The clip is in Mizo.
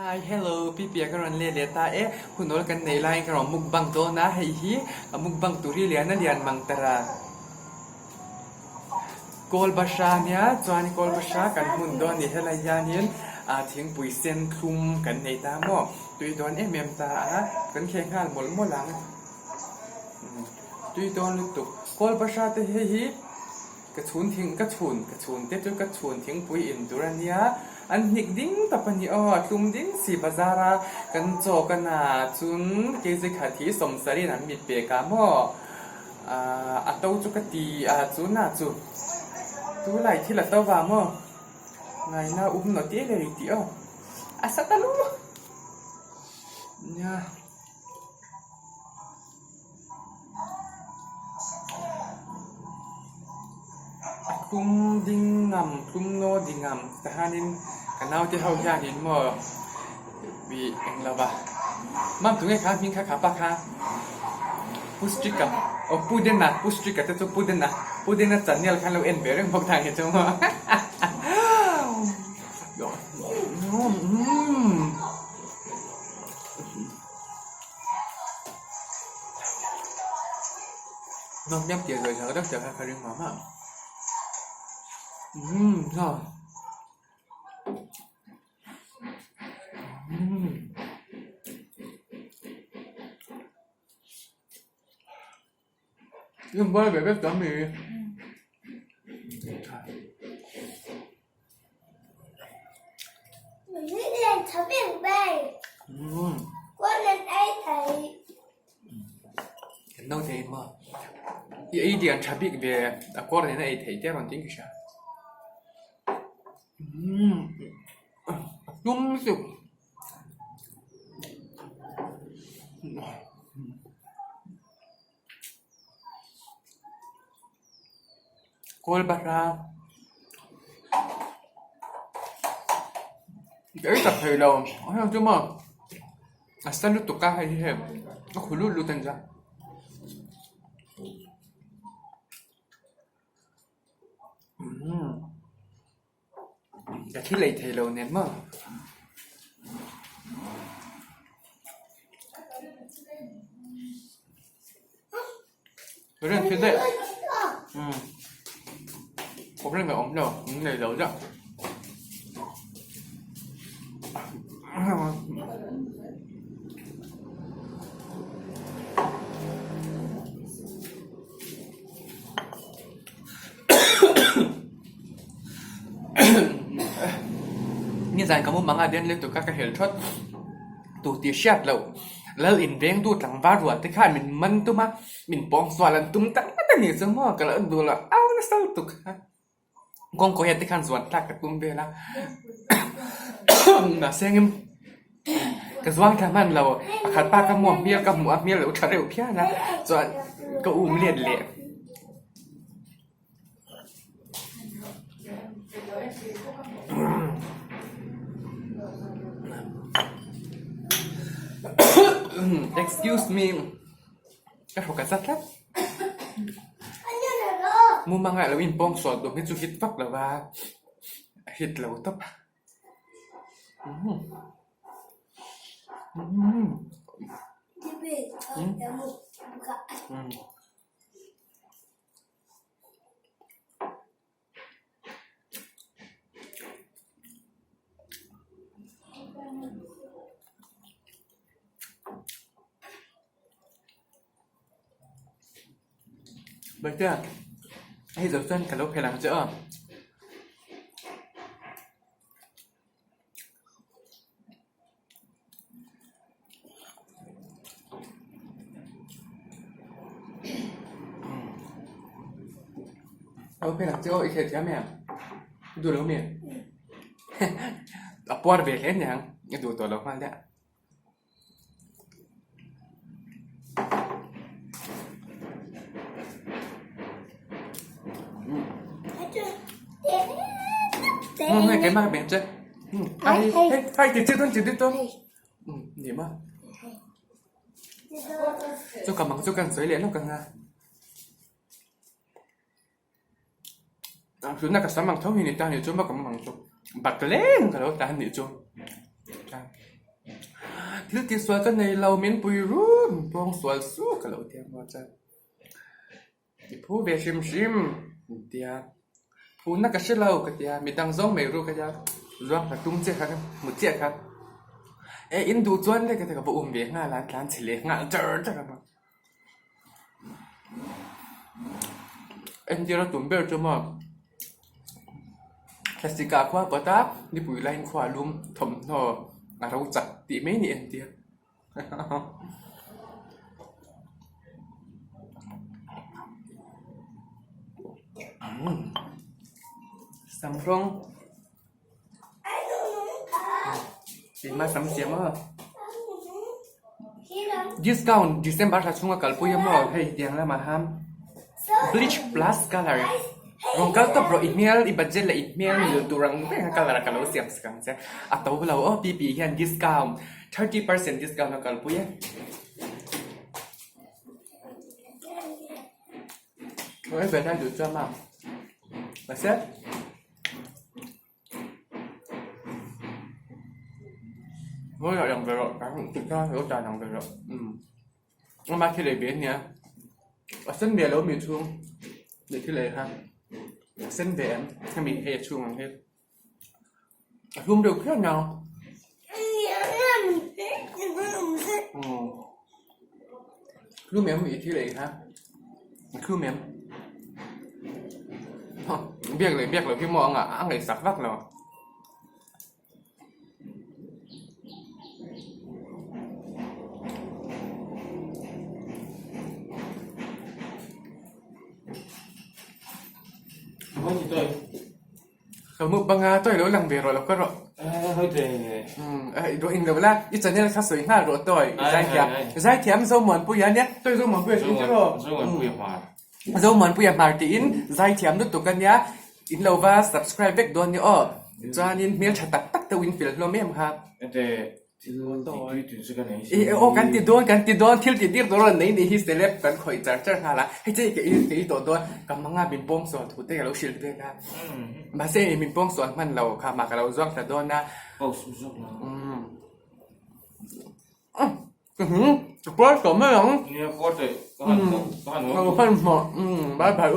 Hi hello Pipia ka rawn let leh ta e, hunawl kan neih laiin ka rawn mukbang dawn a, hei hi a mukbang tur hi lian a lian mang ta ra. Kawl bahra nia chuan kawl bahra kan hmun dawn a ni helai hianin ah thingpui sen thlum kan nei ta maw tui dawn em em ta a kan kheh nghal mawlh mawlh ang tui dawn lutuk kawl bahra te hei hi ka chhun thing ka chhun ka chhun te chu ka chhun thingpui in tur a nia an hnik ding tawp a ni aw a tlum ding si bazar a kan chaw ka na chun kg khat hi sawmsarih an mit pek a maw. Ahh a to chu ka ti a chu na chu tu lai thil a to va maw ngaina um naw te le ri tih aw a sa ta lu nia a tlum ding ngam tlum naw ding ngam tahanin ka naute ho hianin maw Ih eng lo va. Mam tunge kha hming kha kha pa kha Pu Strika aw Pu Dena Pu Strika te chu Pu Dena Pu Dena channel khan lo en ve reng bawk ta nge chu maw Nawm hmiang piah zawi zak deuh deuh kha ka ring mah mah. Umm Nhưng quay về bếp tấm mì. No thei maw? I ei lian tha bik ve a kawr nen a ei theih te rawn ti in ka hria. A tum lutuk kawl bahra ka ei tak thei lo heng chu maw a sa lutuk a hei hi hei a khu lut lut a ni chuan. Ka thil ei thei lo nen maw. Rin thil daih umm problem a awm lo min nei lo zauh. Nizan ka mumang a den lutuk a ka hel thawt tu tih hriat loh lal inveng tu tlangval rual te khan min man tum a min pawng sual an tum tak tak a ni chu maw ka lo duh loh au nasa lutuk a kawngkawi ah te khan zuan tlak ka tum vel a mahse engem Ka zuang thla hman lo, pakhat pa ka hmuh a hmel ka hmuh a hmel lo tha reuh phian a, chuan ka um let leh. Excuse me, ka hrawk a za tlat. Mumanga lo inpawng sual tum hi chu hit vak lo va, a hit lo tawp a. Bawitea hei zo chuan ka lo phel ang che aw. Ka lo phel ang che aw i hriat thiam em? I duh lo mi? A puar ve hle aniang i duh tawh lo nghal daih. Hei keimah ka beng che hei hei hei ti chi dawn ti dawn ni maw chu ka mang chu kan sawi leh lawk ang a. Tuna ka sam ang tho hi ni ta ni chu maw ka mang chu bakleng ka lo ta a nih chu. Thil tihsual ka nei lo, min pui ru, min pawng sual su ka lo ti a maw chuan. I phu ve hrim hrim min ti a, phuna ka hre lo ka ti a, midang zawng mai ru ka ti a, zuang hla tum chiah kha ka hmu chiah kha. E in duh chuan le ka ti a, ka va um ve nghal a, an tlan chhe leh nghal char char a maw. Entir a tum ber chu maw Thlasika khua kawt a nipui laiin khua lum thawmhnaw a ro chak tih mai ni entir. Samrawng Keimah sam siam a. Discount December thla chhunga kalpui a maw hei tiang lamah hian bleach plus colour rawn kal tawp rawh i hmel i budget leh i hmel mil tur ang reng a colour ka lo siam sak ang che a to lo aw pp hian discount 30% discount a kalpui a. Mahse. Mawi ah lang ve rawh kan ti kha lo dan ang ve rawh umm ama thil ei ve ania a sen ve lo mi chhung leh thil ei kha a sen ve em hemi hei a chhung ang hi a hlum deuh phian ang umm hlum em i thil ei kha a hlum em biak leh biak loh hi maw a ngaihsak vak lo. Ka mukbang a tawi lo lang ve rawh lo ka rawh. Umm in lo la i channel kha sawi nghal rawh tawi zaithiam zaithiam Zomuanpuia ania tawi Zomuanpuia chu in rawh Zomuanpuia hmar tiin zaithiam lutuk ania in lo va subscribe vek dawn nia aw chuanin hmeltha tak tak deuh in fel hlawm em kha. Ih aw kan ti dawn kan ti dawn thil tih tir tur a rawn nei nih hi celeb kan khawih char char nghal a hei che ka i ka i tawh dawn ka hmang a min pawng sual thu te ka lo hrilh vel a mahse eng min pawng sual hman lo kha mah ka lo zuang thla dawn a umm ka puar tawh mai ang ka hmanhmawh bye bye.